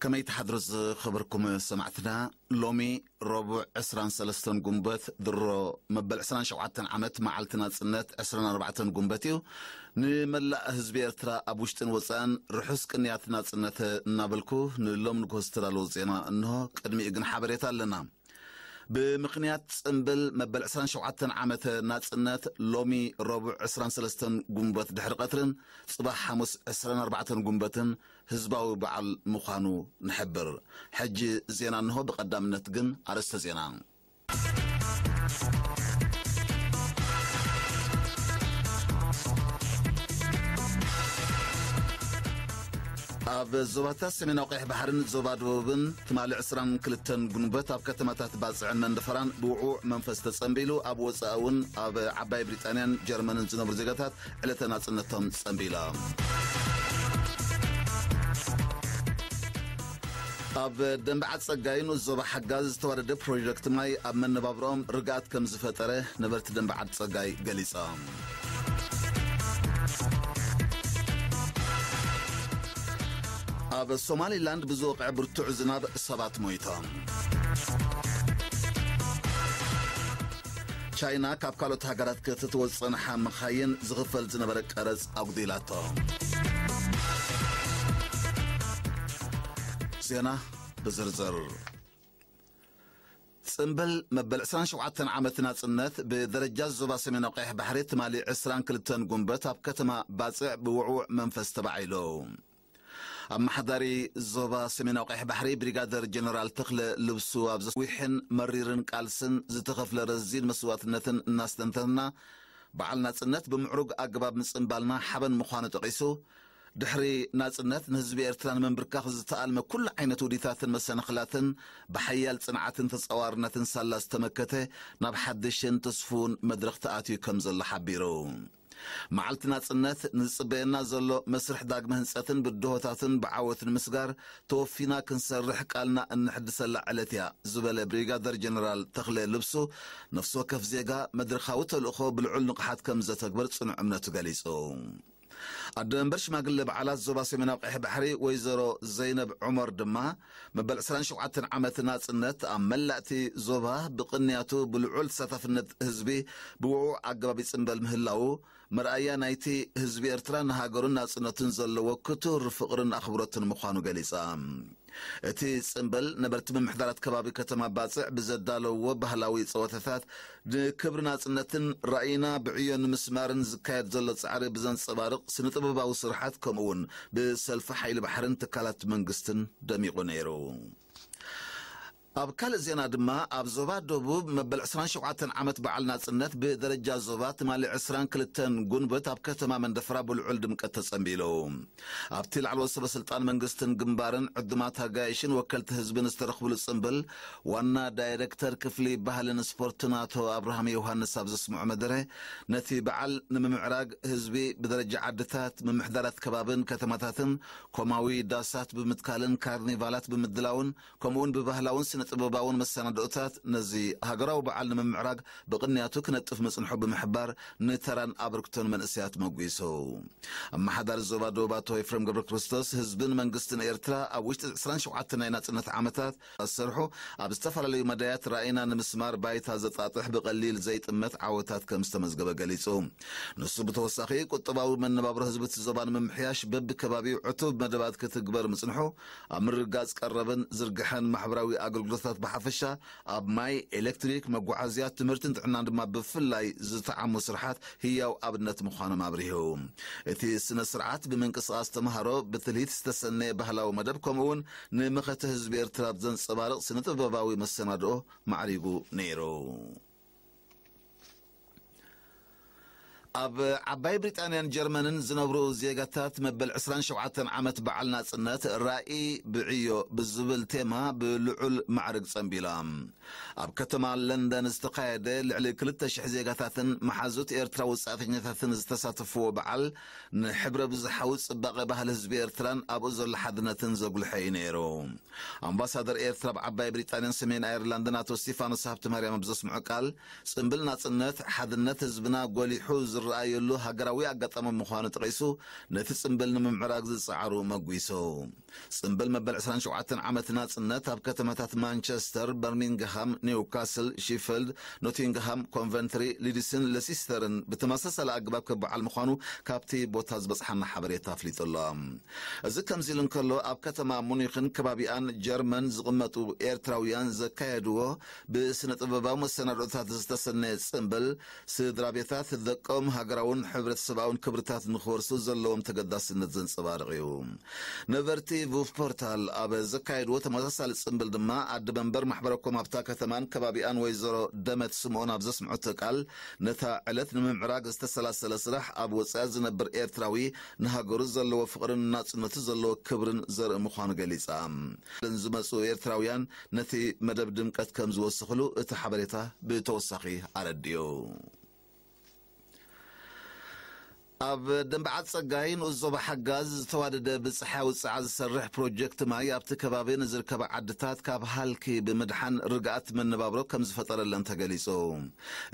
ከመይ ትሓድሩ ዝኸበርኩም ሰማዕትና? ሎሚ ረቡዕ ዕስራን ሰለስተን ጉንበት ድሮ መበል ዕስራን ሸውዓተን ዓመት መዓልቲ ናጽነት ዕስራን ኣርባዕተን ጉንበት እዩ። ንመላእ ህዝቢ ኤርትራ ኣብ ውሽጥን ወጻእን ርሑስ ቅንያት ናጽነት እናበልኩ ንሎም ንግሆ ዝተዳለወ ዜና እንሆ። ቅድሚኡ ግን ሓበሬታ ኣለና። ብምኽንያት ጽምብል መበል ዕስራን ሸውዓተን ዓመተ ናጽነት ሎሚ ረቡዕ ዕስራን ሰለስተን ጉንበት ድሕሪ ቀትርን ጽባሕ ሓሙስ ዕስራን ኣርባዕተን ጉንበትን ህዝባዊ በዓል ምዃኑ ንሕብር። ሕጂ ዜና እንሆ። ብቐዳምነት ግን ኣርእስተ ዜና። ኣብ ዞባታት ሰሜናዊ ቀይሕ ባሕርን ዞባ ደቡብን ትማሊ ዕስራን ክልተን ጉንበት ኣብ ከተማታት ባጽዕን መንደፈራን ብውዕዉዕ መንፈስ ተጸንቢሉ፣ ኣብ ወጻኢ እውን ኣብ ዓባይ ብሪጣንያን ጀርመንን ዝነብሩ ዜጋታት ዕለተ ናጽነቶም ጸንቢሎም። ኣብ ደንበዓት ጸጋይ ንኡስ ዞባ ሓጋዝ ዝተዋደደ ፕሮጀክት ማይ ኣብ መነባብሮኦም ርግኣት ከም ዝፈጠረ ነበርቲ ደንበዓት ጸጋይ ገሊጾም። ኣብ ሶማሊላንድ ብዝወቕዐ ብርቱዕ ዝናብ ሰባት ሞይቶም። ቻይና ካብ ካልኦት ሃገራት ከተእትዎ ዝጸንሓ መኻይን ዝኽፈል ዝነበረ ቀረጽ ኣጉዲላቶ። ዜና ብዝርዝር። ጽምብል መበል ዕስራን ሸውዓተን ዓመት ናጽነት ብደረጃ ዞባ ሰሜናዊ ቀይሕ ባሕሪ ትማሊ ዕስራን ክልተን ጉንበት ኣብ ከተማ ባጽዕ ብውዕዉዕ መንፈስ ተባዒሉ። ኣመሓዳሪ ዞባ ሰሜናዊ ቀይሕ ባሕሪ ብሪጋደር ጀነራል ተኽለ ልብሱ ኣብ ዘስዊሕን መሪርን ቃልስን ዝተኸፍለ ረዚን መስዋዕትነትን እናስተንተንና፣ በዓል ናጽነት ብምዕሩግ ኣገባብ ምጽንባልና ሓበን ምዃኑ ጠቒሱ፣ ድሕሪ ናጽነት ንህዝቢ ኤርትራ ንምንብርካኽ ዝተኣልመ ኩሉ ዓይነት ውዲታትን መሰናኽላትን ብሓያል ጽንዓትን ተጻዋርነትን ሳላ ዝተመከተ ናብ ሓድሽን ተስፉውን መድረኽ ተኣትዩ ከም ዘሎ ሓቢሩ። መዓልቲ ናጽነት ንዝጽበየና ዘሎ መስርሕ ዳግመ ህንጸትን ብድሆታትን ብዓወት ንምስጋር ተወፊና ክንሰርሕ ቃልና እንሕድሰላ ዕለት እያ ዝበለ ብሪጋደር ጀነራል ተኽለ ልብሱ፣ ነፍሲ ወከፍ ዜጋ መድረኻዊ ተልእኾ ብልዑል ንቕሓት ከም ዘተግበር ጽኑዕ እምነቱ ገሊጹ። ኣደ መንበር ሽማግለ በዓላት ዞባ ሰሜናዊ ቀይሕ ባሕሪ ወይዘሮ ዘይነብ ዑመር ድማ፣ መበል ዕስራን ሸውዓተን ዓመት ናጽነት ኣብ መላእቲ ዞባ ብቕንያቱ ብልዑል ተሳታፍነት ህዝቢ ብውዕዉዕ ኣገባብ ይጽንበል ምህላዉ መርኣያ ናይቲ ህዝቢ ኤርትራ ንሃገሩን ናጽነቱን ዘለዎ ክቱር ፍቕርን ኣኽብሮትን ምዃኑ ገሊጻ። እቲ ጽምብል ነበርቲ ምምሕዳራት ከባቢ ከተማ ባጽዕ ብዘዳለውዎ ባህላዊ ጸወታታት ንክብሪ ናጽነትን ራእይና ብዕዮ ንምስማርን ዝካየድ ዘሎ ጻዕሪ ብዘንጸባርቕ ስነ-ጥበባዊ ስርሓት፣ ከምኡ'ውን ብሰልፊ ሓይሊ ባሕርን ትካላት መንግስትን ደሚቑ ነይሩ። ኣብ ካልእ ዜና ድማ፣ ኣብ ዞባ ደቡብ መበል ዕስራን ሸውዓተን ዓመት በዓል ናጽነት ብደረጃ ዞባ ትማሊ ዕስራን ክልተን ጉንበት ኣብ ከተማ መንደፈራ ብልዑል ድምቀት ተጸንቢሉ። ኣብቲ ላዕለዎት ሰበ ስልጣን መንግስትን ግንባርን ዕዱማት ኣጋይሽን ወከልቲ ህዝብን ዝተረኽብሉ ጽምብል፣ ዋና ዳይሬክተር ክፍሊ ባህልን ስፖርትን ኣቶ ኣብርሃም ዮሃንስ ኣብ ዘስምዖ መደረ፣ ነቲ በዓል ንምምዕራግ ህዝቢ ብደረጃ ዓድታት፣ ምምሕዳራት ከባብን ከተማታትን ኮማዊ ዳሳት ብምትካልን ካርኒቫላት ብምድላውን ከምኡውን ብባህላውን ስነ-ጥበባውን መሰናድኦታት ነዚ ሃገራዊ በዓል ንምምዕራግ ብቕንያቱ ክነጥፍ ምጽንሑ ብምሕባር፣ ንተራን ኣበርክቶን መንእሰያት መጒሱ። ኣመሓዳሪ ዞባ ደቡብ ኣቶ ኤፍሬም ገብረ ክርስቶስ፣ ህዝብን መንግስትን ኤርትራ ኣብ ውሽጢ ዕስራን ሸውዓተን ናይ ናጽነት ዓመታት ዝሰርሑ ኣብ ዝተፈላለዩ መዳያት ራእይና ንምስማር ባይታ ዘጣጥሕ ብቐሊል ዘይጥመት ዓወታት ከም ዝተመዝገበ ገሊጹ። ንሱ ብተወሳኺ፣ ቁጠባዊ መነባብሮ ህዝቢ እቲ ዞባ ንምምሕያሽ በብከባቢኡ ዕቱብ መደባት ክትግበር ምጽንሑ፣ ኣብ ምርግጋጽ ቀረብን ዝርግሐን ማሕበራዊ ኣገልግሎታት ብሓፈሻ፣ ኣብ ማይ፣ ኤሌክትሪክ፣ መጓዓዝያ፣ ትምህርትን ጥዕናን ድማ ብፍላይ ዝተዓሙ ስርሓት ህያው ኣብነት ምዃኖም ኣብሪሁ። እቲ ስነ ስርዓት ብምንቅስቓስ ተምሃሮ፣ ብትልሂት ዝተሰነየ ባህላዊ መደብ፣ ከምኡ'ውን ንመኸተ ህዝቢ ኤርትራ ብዘንጸባርቕ ስነ ጥበባዊ መሰናድኦ ማዕሪጉ ነይሩ። ኣብ ዓባይ ብሪጣንያን ጀርመንን ዝነብሩ ዜጋታት መበል ዕስራን ሸውዓተን ዓመት በዓል ናጽነት ራኢ ብዕዮ ብዝብል ቴማ ብልዑል ማዕርግ ጸንቢሎም። ኣብ ከተማ ለንደን ዝተኻየደ ልዕሊ ክልተ ሽሕ ዜጋታትን መሓዙት ኤርትራ ውጻእተኛታትን ዝተሳተፍዎ በዓል፣ ንሕብረ ብዙሓዊ ጽባቐ ባህሊ ህዝቢ ኤርትራን ኣብኡ ዘሎ ሓድነትን ዘጉልሐ እዩ ነይሩ። ኣምባሳደር ኤርትራ ኣብ ዓባይ ብሪጣንያን ሰሜን ኣየርላንድን ኣቶ ስቲፋኖስ ሃብተማርያም ኣብ ዘስምዖ ቃል፣ ጽምብል ናጽነት፣ ሓድነት ህዝብና ጎሊሑ ዝረኣየሉ ሃገራዊ ኣጋጣሚ ምዃኑ ጠቒሱ፣ ነቲ ጽምብል ንምምዕራግ ዝጸዓሩ መጒሱ። ጽምብል መበል ዕስራን ሸውዓተን ዓመት ናጽነት ኣብ ከተማታት ማንቸስተር፣ በርሚንግሃም፣ ኒውካስል፣ ሺፈልድ፣ ኖቲንግሃም፣ ኮንቨንትሪ፣ ሊድስን ሌሲስተርን ብተመሳሳሊ ኣገባብ ክበዓል ምዃኑ ካብቲ ቦታ ዝበጽሓና ሓበሬታ ኣፍሊጡ ኣሎ። እዚ ከምዚ ኢሉ እንከሎ፣ ኣብ ከተማ ሙኒኽን ከባቢኣን ጀርመን ዝቕመጡ ኤርትራውያን ዘካየድዎ ብስነ ጥበባዊ መሰናድኦታት ዝተሰነየ ጽምብል፣ ስድራ ቤታት ደቆም ሃገራውን ሕብረተሰባውን ክብርታት ንኽወርሱ ዘለዎም ተገዳስነት ዘንጸባርቕ እዩ። ነበርቲ ቡፍ ፖርታል ኣብ ዘካየድዎ ተመሳሳሊ ጽምብል ድማ፣ ኣደ መንበር ማሕበረ ኮም ኣብታ ከተማን ከባቢኣን ወይዘሮ ደመት ስምኦን ኣብ ዘስምዐቶ ቃል፣ ነታ ዕለት ንምምዕራግ ዝተሰላሰለ ስራሕ፣ ኣብ ወጻኢ ዝነብር ኤርትራዊ ንሃገሩ ዘለዎ ፍቕርን ናጽነቱ ዘለዎ ክብርን ዘርኢ ምዃኑ ገሊጻ። ዝመጹ ኤርትራውያን ነቲ መደብ ድምቀት ከም ዝወስኽሉ እቲ ሓበሬታ ብተወሳኺ ኣረዲኡ። ኣብ ደንበዓት ጸጋይ ንኡስ ዞባ ሓጋዝ ዝተዋደደ ብጸሓያዊ ጸዓት ዝሰርሕ ፕሮጀክት ማይ ኣብቲ ከባቢ ንዝርከባ ዓድታት ካብ ሃልኪ ብምድሓን ርግኣት መነባብሮ ከም ዝፈጠረለን ተገሊጹ።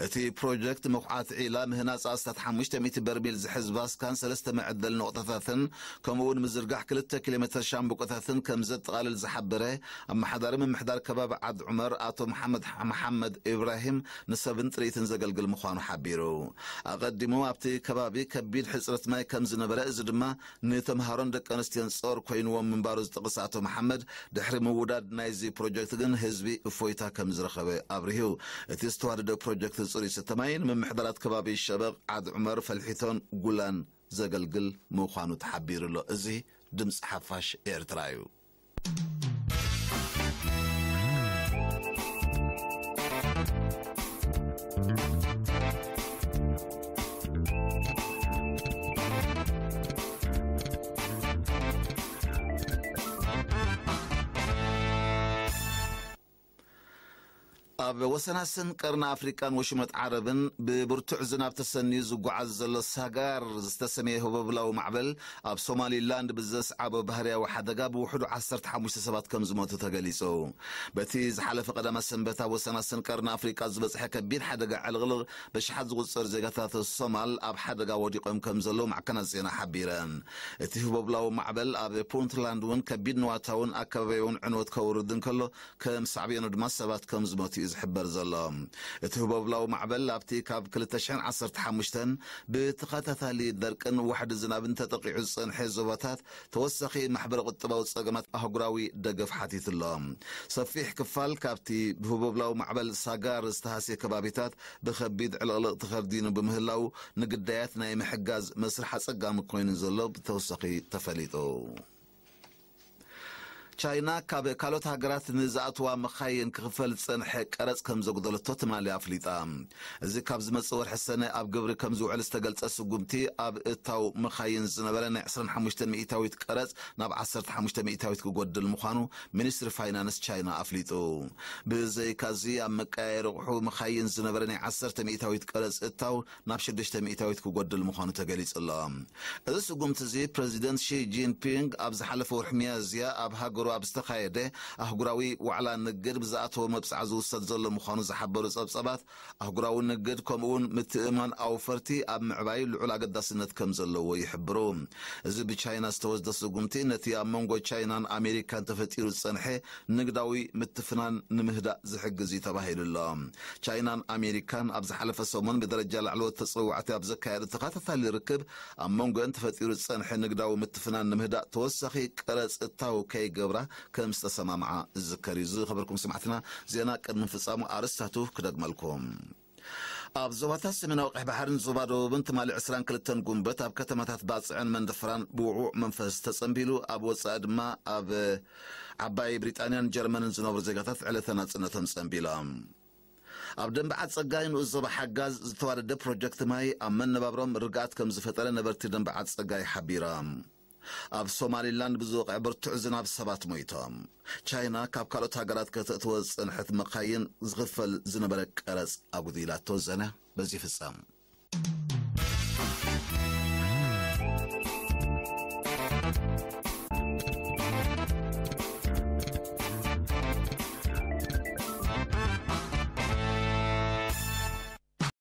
እቲ ፕሮጀክት ምኹዓት ዒላ ምህናጽ ኣስታት ሓሙሽተ ሚእቲ በርሚል ዝሕዝ ቫስካን ሰለስተ መዐደሊ ነቑጣታትን ከምኡ እውን ምዝርጋሕ ክልተ ኪሎ ሜተር ሻምብቆታትን ከም ዘጠቓልል ዝሓበረ ኣመሓዳሪ ምምሕዳር ከባቢ ዓድ ዑመር ኣቶ መሓመድ መሓመድ ኢብራሂም ንሰብን ጥሪትን ዘገልግል ምዃኑ ሓቢሩ። ኣቐዲሙ ኣብቲ ከባቢ ከቢድ ሕጽረት ማይ ከም ዝነበረ፣ እዚ ድማ ንተምሃሮን ደቂ ኣንስትዮን ጾር ኮይንዎም ምንባሩ ዝጠቕስ ኣቶ መሓመድ፣ ድሕሪ ምውዳድ ናይዚ ፕሮጀክት ግን ህዝቢ እፎይታ ከም ዝረኸበ ኣብሪሁ። እቲ ዝተዋደደ ፕሮጀክት ጽሩይ ስተ ማይ ንምምሕዳራት ከባቢ ሸበቕ፣ ዓድ ዑመር፣ ፈልሒቶን ጉላን ዘገልግል ምዃኑ ተሓቢሩ ኣሎ። እዚ ድምፂ ሓፋሽ ኤርትራ እዩ። ኣብ ወሰናስን ቀርኒ ኣፍሪቃን ወሽመጥ ዓረብን ብብርቱዕ ዝናብ ተሰንዩ ዝጓዓዝ ዘሎ ሳጋር ዝተሰምየ ህቦብላዊ ማዕበል፣ ኣብ ሶማሊላንድ ብዘስዓቦ ባህርያዊ ሓደጋ ብውሕዱ ዓሰርተ ሓሙሽተ ሰባት ከም ዝሞቱ ተገሊጹ። በቲ ዝሓለፈ ቀዳመ ሰንበት ኣብ ወሰናስን ቀርኒ ኣፍሪቃ ዝበጽሐ ከቢድ ሓደጋ ዕልቕልቕ፣ በሽሓት ዝቑጸሩ ዜጋታት ሶማል ኣብ ሓደጋ ወዲቖም ከም ዘለዉ ማዕከናት ዜና ሓቢረን። እቲ ህቦብላዊ ማዕበል ኣብ ፑንትላንድ እውን ከቢድ ንዋታውን ኣከባቢያውን ዕንወት ከውርድ እንከሎ፣ ከም ሳዕቤኑ ድማ ሰባት ከም ዝሞቱ እዩ ዝሕበር ዘሎ። እቲ ህቦብላዊ ማዕበል ኣብቲ ካብ ክልተ ሽሕን ዓሰርተ ሓሙሽተን ብተኸታታሊ ደርቅን ዋሕዲ ዝናብን ተጠቂዑ ዝጸንሐ ዞባታት ተወሳኺ ማሕበረ ቁጠባዊ ጸገማት ኣህጉራዊ ደገፍ ሓቲቱ ኣሎ። ሰፊሕ ክፋል ካብቲ ብህቦብላዊ ማዕበል ሳጋር ዝተሃስየ ከባቢታት ብኸቢድ ዕልቕልቕ ተኸርዲኑ ብምህላው፣ ንግዳያት ናይ ምሕጋዝ መስርሕ ኣጸጋሚ ኮይኑ ዘሎ ብተወሳኺ ተፈሊጡ። ቻይና ካብ ካልኦት ሃገራት ንዝኣትዋ መኻይን ክኽፈል ዝጸንሐ ቀረጽ ከም ዘጉደለቶ ትማሊ ኣፍሊጣ። እዚ ካብ ዝመጽእ ወርሒ ሰነ ኣብ ግብሪ ከም ዝውዕል ዝተገልጸ ስጉምቲ፣ ኣብ እታው መኻይን ዝነበረ ናይ ዕስራን ሓሙሽተን ሚእታዊት ቀረጽ ናብ ዓሰርተ ሓሙሽተ ሚእታዊት ክጎድል ምዃኑ ሚኒስትሪ ፋይናንስ ቻይና ኣፍሊጡ። ብዘይካዚ፣ ኣብ መቀያየሪ ኣቑሑ መኻይን ዝነበረ ናይ ዓሰርተ ሚእታዊት ቀረጽ እታው ናብ ሽዱሽተ ሚእታዊት ክጎድል ምዃኑ ተገሊጹ ኣሎ። እዚ ስጉምቲ እዚ፣ ፕረዚደንት ሺ ጂንፒንግ ኣብ ዝሓለፈ ወርሒ ሚያዝያ ኣብ ሃገሩ ኣብ ዝተኻየደ ኣህጉራዊ ዋዕላ ንግድ ብዝኣተወ መብጽዓ ዝውሰድ ዘሎ ምዃኑ ዝሓበሩ ጸብጸባት፣ ኣህጉራዊ ንግድ ከምኡውን ምትእምማን ኣውፈርቲ ኣብ ምዕባይ ልዑል ኣገዳስነት ከም ዘለዎ ይሕብሩ። እዚ ብቻይና ዝተወስደ ስጉምቲ፣ ነቲ ኣብ መንጎ ቻይናን ኣሜሪካን ተፈጢሩ ዝጸንሐ ንግዳዊ ምትፍናን ንምህዳእ ዝሕግዝ እዩ ተባሂሉ ኣሎ። ቻይናን ኣሜሪካን ኣብ ዝሓለፈ ሰሙን ብደረጃ ላዕለዎት ተጸዋዕቲ ኣብ ዘካየዱ ተኸታታሊ ርክብ፣ ኣብ መንጎአን ተፈጢሩ ዝጸንሐ ንግዳዊ ምትፍናን ንምህዳእ ተወሳኺ ቀረጽ እታው ከይገብራ ከም ዝተሰማምዓ ዝዝከር እዩ። ዝኸበርኩም ሰማዕትና፣ ዜና ቅድሚ ምፍጻሙ ኣርእስታቱ ክደግመልኩም። ኣብ ዞባታት ሰሜናዊ ቀይሕ ባሕርን ዞባ ደቡብን ትማሊ ዕስራን ክልተን ጉንበት ኣብ ከተማታት ባጽዕን መንደፈራን ብውዕዉዕ መንፈስ ተጸንቢሉ፣ ኣብ ወጻኢ ድማ ኣብ ዓባይ ብሪጣንያን ጀርመንን ዝነብሩ ዜጋታት ዕለተ ናጽነቶም ጸንቢሎም። ኣብ ደንበ ዓጸጋይ ንኡስ ዞባ ሓጋዝ ዝተዋደደ ፕሮጀክት ማይ ኣብ መነባብሮም ርግኣት ከም ዝፈጠረ ነበርቲ ደንበ ዓጸጋይ ሓቢሮም። ኣብ ሶማሊላንድ ብዝወቕዐ ብርቱዕ ዝናብ ሰባት ሞይቶም። ቻይና ካብ ካልኦት ሃገራት ከተእትወ ዝጸንሐት መኻይን ዝኽፈል ዝነበረ ቀረጽ ኣጉዲላቶ። ዘነ በዚ ይፍጸም።